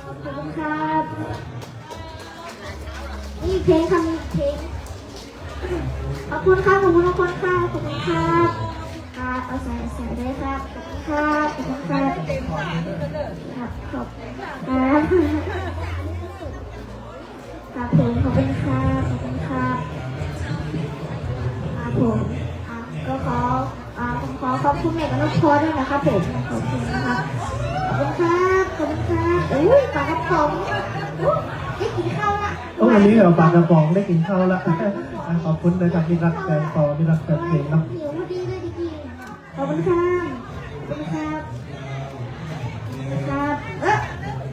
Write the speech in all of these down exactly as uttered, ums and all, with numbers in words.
ขอบคุณครับ นี่เพลงครับ นี่เพลง ขอบคุณครับ ขอบคุณทุกคนครับ ขอบคุณครับ ครับ เอาใส่ ใส่ด้วยครับ ขอบคุณครับ ขอบคุณครับ ครับ ขอบคุณครับ ครับผม ขอบคุณครับ ขอบคุณครับ ครับผม อ่ะ ก็ขอ อ่า ผมขอขอบคุณแม่กับน้องพอด้วยนะครับผม ขอบคุณนะครับ ขอบคุณครับ ขอบคุณครับ อุ้ย ปลากระป๋อง อุ๊ย ได้กิ๋นข้าวละ โอ้ วันนี้เหรอ ปลากระป๋อง ได้กิ๋นข้าวละ อ่ะ ขอบคุณนะครับ ที่รักแฟนพอ ที่รักแฟนเพลงเนาะ หิวพอดีเลยจริงๆ ขอบคุณครับ ขอบคุณครับ ครับ เอ๊ะ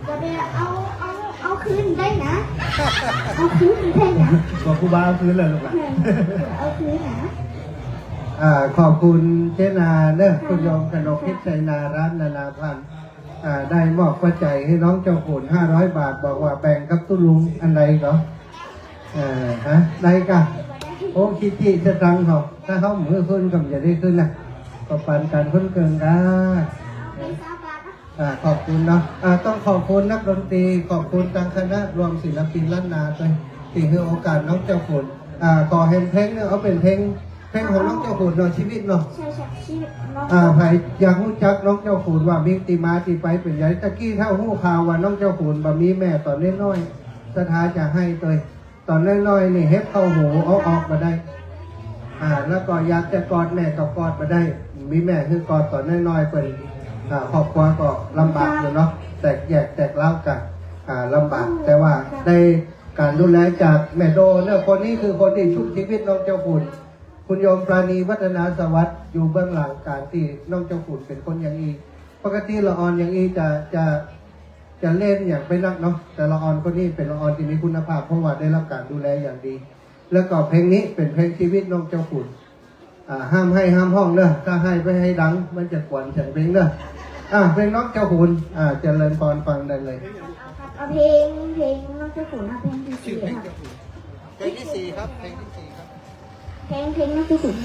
จะไปเอา เอา เอาคืนได้นะ เอาคืนได้นะ บอกครูบาเอาคืนเลยลูกหลาน เอาคืนนะ อ่า ขอบคุณเจ๊นาเนอะ ค่ะ คุณโยมกนกทิพย์ชัยนา ร้านนานาพันธุ์ อ่า ได้มอบปัจจัยหื้อน้องเจ้าขุนห้าร้อยบาท บอกว่าแบ่งกับตุ๊ลุง อันใดก็ เออ ฮะ ได้ก่ะ โอ้ คิดตี้สตังค์เขา ถ้าเขาหื้อคืนก็บ่ได้คืนนะ ก็ปันกั๋นคนเกิ่งก่ะ อ่า ขอบคุณเนาะ อ่า ต้องขอบคุณนักดนตรี ขอบคุณตางคณะรวมศิลปินล้านนาด้วย ตี้หื้อโอกาสน้องเจ้าขุน อ่า ขอแหมเพลงหนึ่ง เอาเป๋นเพลง เพลงของน้องเจ้าขุนเนาะ ชีวิตเนาะ ใช่ ใช่ ชีวิตน้อง อ่า ใผอยากฮู้จักน้องเจ้าขุนว่ามีตี้มาตี้ไปเป๋นใด ตะกี้ถ้าฮู้ข่าวว่าน้องเจ้าขุนบ่มีแม่ต๋อนน้อยๆ ศรัทธาจะไห้ตวย ต๋อนน้อยๆ นี่เห็บเข้าหู เอาออกบ่ได้ อ่า แล้วก็อยากจะกอดแม่ก็กอดบ่ได้ มีแม่หื้อกอดต๋อนน้อยๆ เป๋น อ่า ครอบครัวก็ลำบากอยู่เนาะ แตกแยกแตกร้าวกั๋น อ่า ลำบาก แต่ว่าได้ก๋านดูแลจากแม่โดเนอะ คนนี้คือคนตี้ชุบชีวิตน้องเจ้าขุน คุณโยมปราณีวัฒนาสวัสดิ์ อยู่เบื้องหลังก๋านตี้น้องเจ้าขุนเป๋นคนอย่างอี้ ปกติละอ่อนอย่างอี้จะ จะ จะเล่นอย่างไปนักเนาะ แต่ละอ่อนคนนี้เป๋นละอ่อนตี้มีคุณภาพ เพราะว่าได้รับก๋านดูแลอย่างดี แล้วก็เพลงนี้เป๋นเพลงชีวิตน้องเจ้าขุน อ่า ห้ามไห้ห้ามฮ้องเนอะ ถ้าไห้ไปไห้ดัง มันจะกวนเสียงเพลงเนอะ อ่า เพลงน้องเจ้าขุน อ่า เจริญพร ฟังได้เลย เอาเพลง เพลงน้องเจ้าขุน เอาเพลงที่สี่ครับ เพลงที่สี่ครับ เพลงที่สี่ครับ เพลง เพลงน้องเจ้าขุน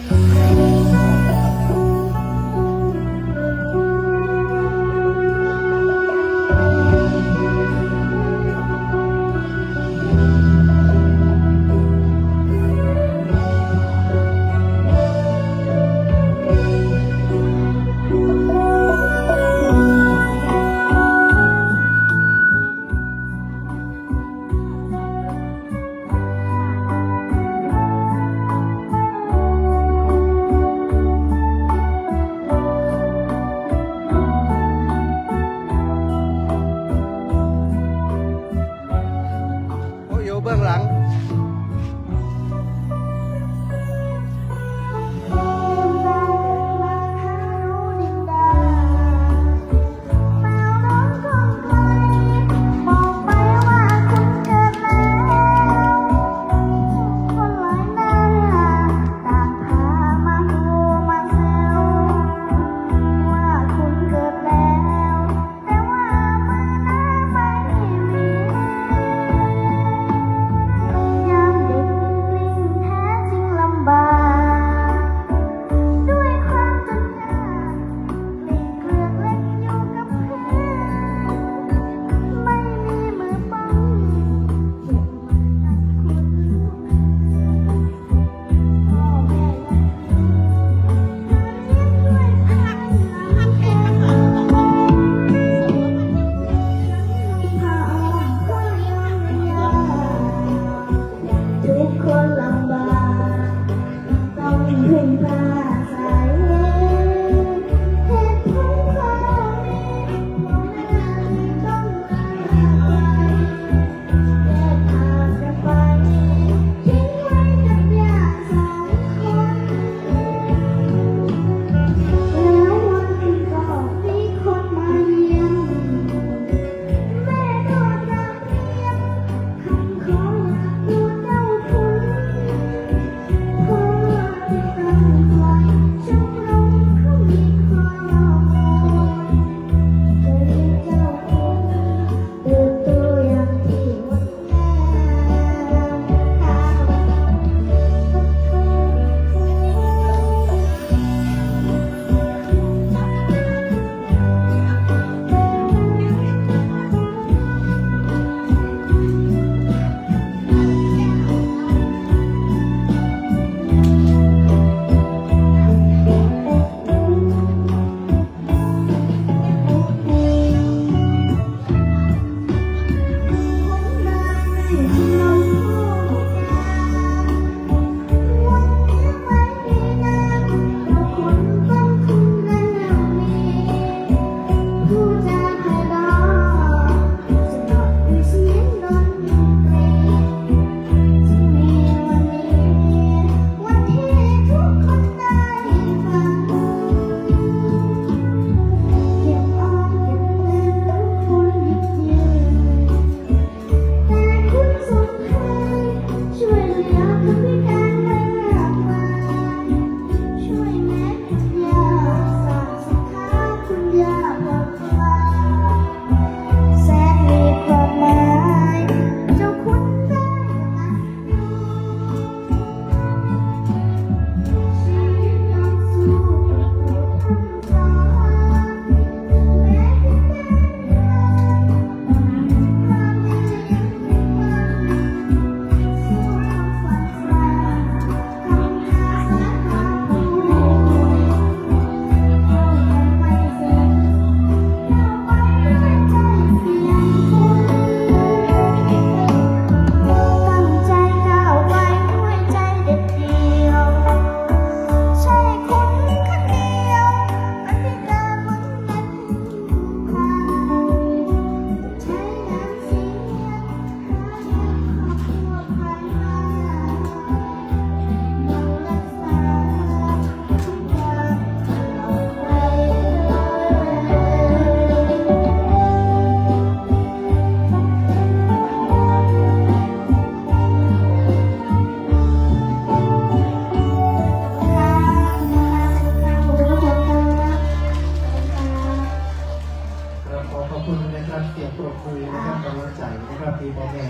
นะครับ เสียงปรบมือนะครับ ก๋ำลังใจ๋นะครับ ตี้ป้อแม่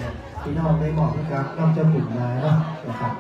ปี้น้องได้มอบหื้อกับน้องเจ้าขุนมาเนาะนะครับ